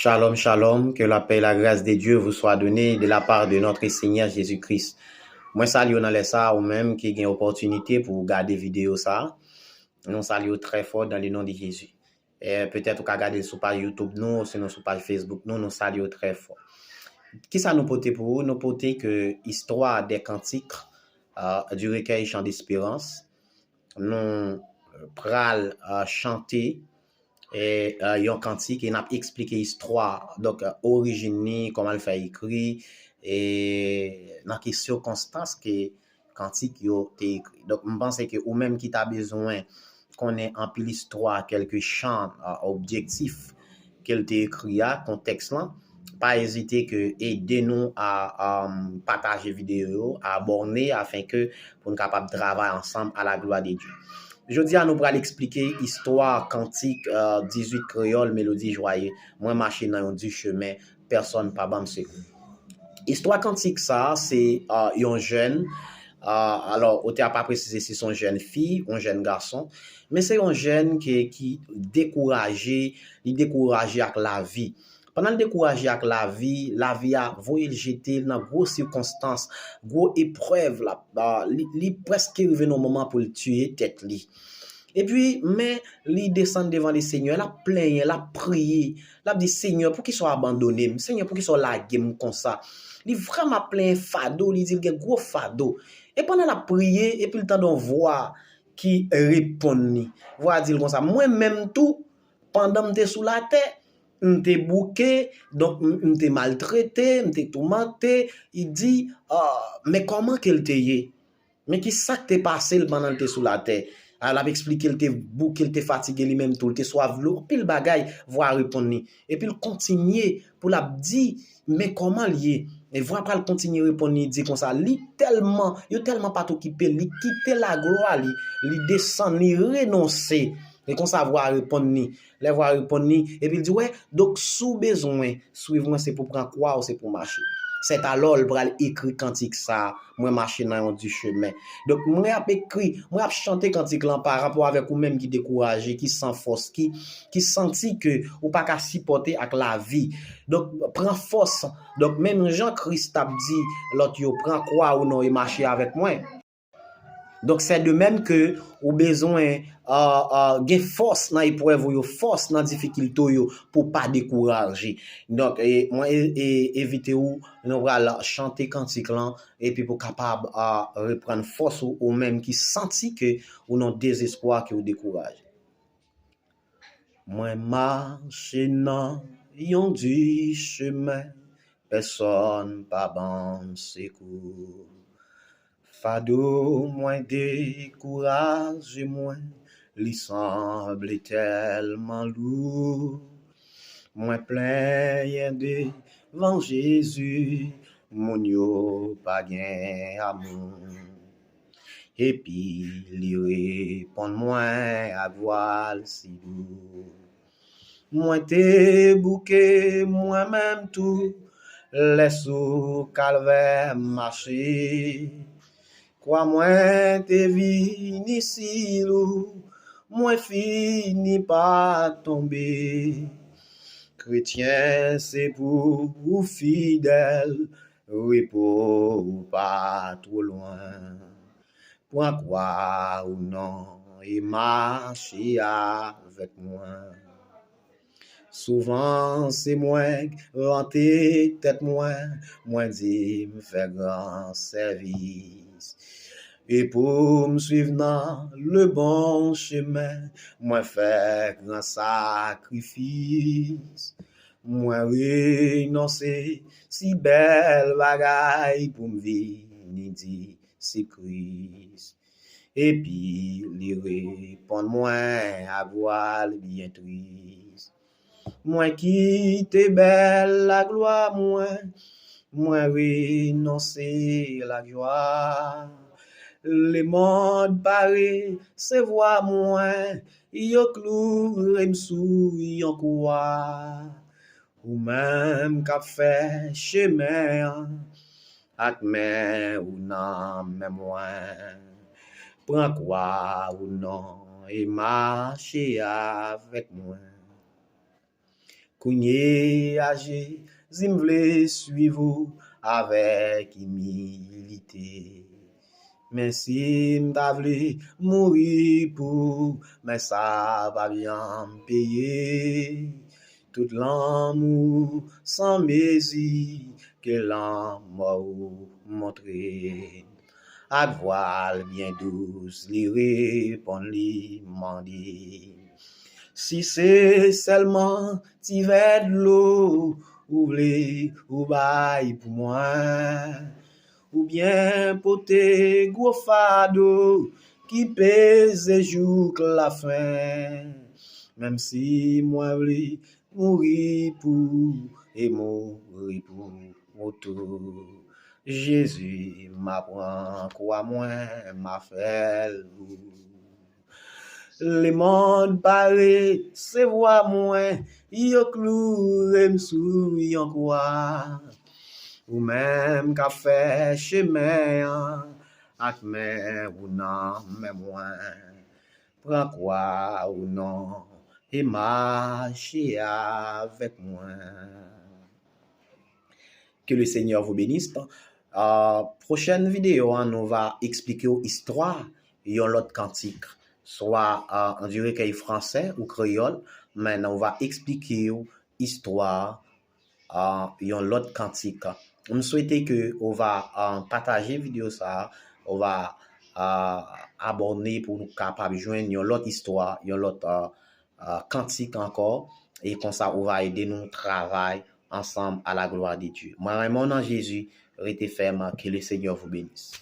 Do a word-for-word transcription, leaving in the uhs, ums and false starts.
Shalom, shalom, que la paix et la grâce de Dieu vous soit donnée de la part de notre Seigneur Jésus-Christ. Mwen salye w nan lè sa a, ou menm ki gen opòtinite pou w gade videyo sa a. Nou salye w trè fò dans le nom de Jésus. E petèt ou ka gade l sou paj YouTube nou, osinon sou paj Facebook nou, nou salye w trè fò. Kisa nou pote pou ou? Nou pote ke istwa de kantik, euh, du recueil Chant d'Espérance. Nou pral, euh, chante e, e, yon kantik e n ap eksplike istwa, donk, e, orijin li, kòman l fè ekri, e nan ki sikonstans ke kantik yo te ekri. Donk, m panse ke ou menm ki ta bezwen konnen anpil istwa kèlke chan, e, objektif ke l te ekri a, kontèks lan, pa ezite ke ede nou a, a pataje videyo yo, a abòne, afenke pou n kapab travay ansanm à la gloire de Dieu. Jodi a, nou pral eksplike istwa kantik, e, dizuit kreyòl, melodi jwaye, Mwen mache nan yon di chemen, pèsòn pa ban m sekou. Istwa kantik sa a, se, e, yon jèn, e, alò, otè a pa presize si se yon jèn fi, yon jèn gason, men se yon jèn ki, ki dekouraje, li dekouraje ak lavi. Pandan l dekouraje ak lavi, lavi a voye l jete l nan gwo sikonstans, gwo eprèv, l ap, a, li, li prèske rive nan yon moman pou l tiye tèt li. Epi, men, li desann devan Lesenyè, l ap plenyen, l ap priye, l ap di, Senyè, poukisa w abandone m? Senyè, poukisa w lage m konsa? Li vrèman ap plenyen fado, li di l gen gwo fado. E pandan l ap priye, epi l tande yon vwa ki reponn li. Vwa a di l konsa, Mwen menm tou, pandan m te sou latè, m te bouke, donk m, m te maltrete, m te toumante. Li di, ah, men kòman ke l te ye? Men ki sa k te pase l pandan l te sou latè? A, l ap eksplike l te bouke, l te fatige li menm tou, l te swaf dlo, anpil bagay, vwa a reponn li. Epi l kontinye pou l ap di, men kòman l ye? E vwa a pral kontinye reponn li, di konsa, li tèlman, yo tèlman pa t okipe l, li kite laglwa li, li desann, li renonse. E konsa vwa a reponn li. Lè vwa a reponn li, epi l di, wè, donk si w bezwen swiv mwen, se pou pran kwa w, se pou mache. Sètalò, l pral ekri kantik sa a, Mwen mache nan yon di chemen. Donk, mwen ap ekri, mwen ap chante kantik lan pa rapò avèk ou menm ki dekouraje, ki san fòs, ki, ki santi ke ou pa ka sipòte ak lavi. Donk, pran fòs. Donk, menm jan Kris t ap di lòt yo, Pran kwa ou non e mache avèk mwen. Donk, c'est de même que ou bezwen, euh, euh, gen fòs nan eprèv ou yo, fòs nan difikilte w yo pou w pa dekouraje. Donk, e, mwen e, e, envite w, nou pral chante kantik lan, epi pou w kapab, euh, reprann fòs ou, ou menm ki santi ke ou nan dezespwa, ke w dekouraje. Mwen mache nan yon di chemen, pèsòn pa ban m sekou. Fado mwen dekouraje mwen, li sanble tèlman lou. Mwen plenyen devan Jezi, moun yo pa gen amou. Epi li reponn mwen ak vwa l si dou. Mwen te bouke mwen menm tou, lè sou kalvè m mache. Kwa mwen te vini si lou, mwen fini pa tonbe. Kretyen, se pou ou fidèl, repo ou pa twò lwen. Pran kwa ou non e mache avèk mwen. Souvan se mwen k vante tèt mwen, mwen di m fè gran sèvis. E pou m swiv nan le bon chemen, mwen fè gran sakrifis. Mwen renonse si bèl bagay pou m vini di se Kris. Epi li reponn mwen ak vwa l byen tris. Mwen kite bèl laglwa mwen, mwen renonse lajwa. Lemonn pa resevwa mwen, yo kloure m sou yon kwa. Ou menm k ap fè chemen an, ak men ou nan men mwen. Pran kwa ou non e mache avèk mwen. Kounye a Jezi, m vle swiv ou avèk imilite. Men si m ta vle mouri pou ou, men sa p ap janm peye tout lanmou san mezi ke lanmò ou montre. Ak vwa l byen dous, li reponn, li mande, si se sèlman ti vè dlo ou vle ou bay pou mwen, oubyen pote gwo fado ki peze jouk lafen. Menm si mwen vle mouri pou ou e mouri pou ou tou, Jezi, m a pran kwa mwen, m a fè l pou ou. Lemonn pa resevwa mwen, yo kloure m sou yon kwa. Ou menm k ap fè chemen an ak men ou nan men mwen. Pran kwa ou non e mache avèk mwen. Que le Seigneur vous bénisse. Uh, pwochèn videyo an, nou va eksplike w istwa yon lòt kantik. Swa uh, on dirait kay fransè ou kreyòl, men nou va eksplike w istwa uh, yon lòt kantik. M swete ke ou va uh, pataje videyo sa, ou va uh, abòne pou nou kapab jwenn yon lòt istwa, yon lòt uh, uh, kantik ankò, e konsa ou va ede nou travay ansanm à la gloire de Dieu. Mwen renmen w nan Jezi, rete fèm, que le Seigneur vous bénisse.